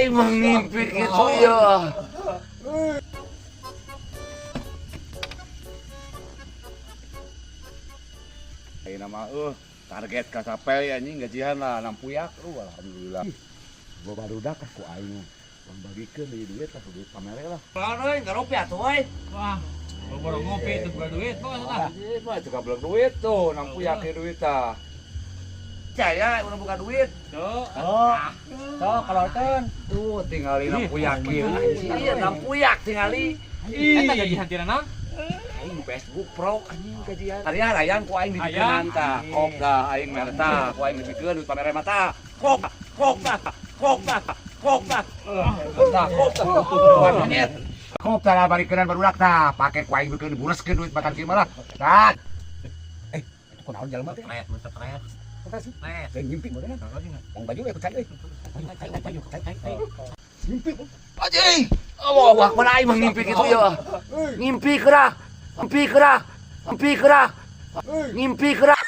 Aing mah ngimpi gitu ya. Ayeuna mah target kacapai anjing, gajian lah nampuyak alhamdulillah. Gua barudak ah ku aing. Bang bagikeun deui duit lah, duit pamere lah. Naon euy, ngaropi atuh euy. Wah, baru ngopi itu buka duit, mah lah. Anjing mah juga belum duit tuh, nampuyak duit tah. Percaya urang buka duit. Tuh. Oh. Tuh, keluarkan. Tuh tingali nampuyak ieu. Iya, nampuyak tingali. Eta gajian tina naon? Aing di Facebook Pro anjing gajian. Hari hayang ku aing dibikeun Hayang. tah, kop tah aing mere tah, ku aing dibikeun duit pamere mah tah. Kop, kop tah, kop tah, kop tah. Tah, kop tah. Tuan monyet. Kop tah lah barikeun barudak tah, pake ku aing bikeun dibureskeun duit makan kieu mah lah. Tah. Itu kunaon jelema teh? Kret, mantap kret. Kret. Kayak ngimpi modena. Wong baju we kucai euy. Ayo ayo ayo. Ngimpi. Anjing. Allah Akbar, aing mah ngimpi gitu ya. Ngimpi kerah. Ngimpi kerah. Ngimpi kerah. Ngimpi kerah.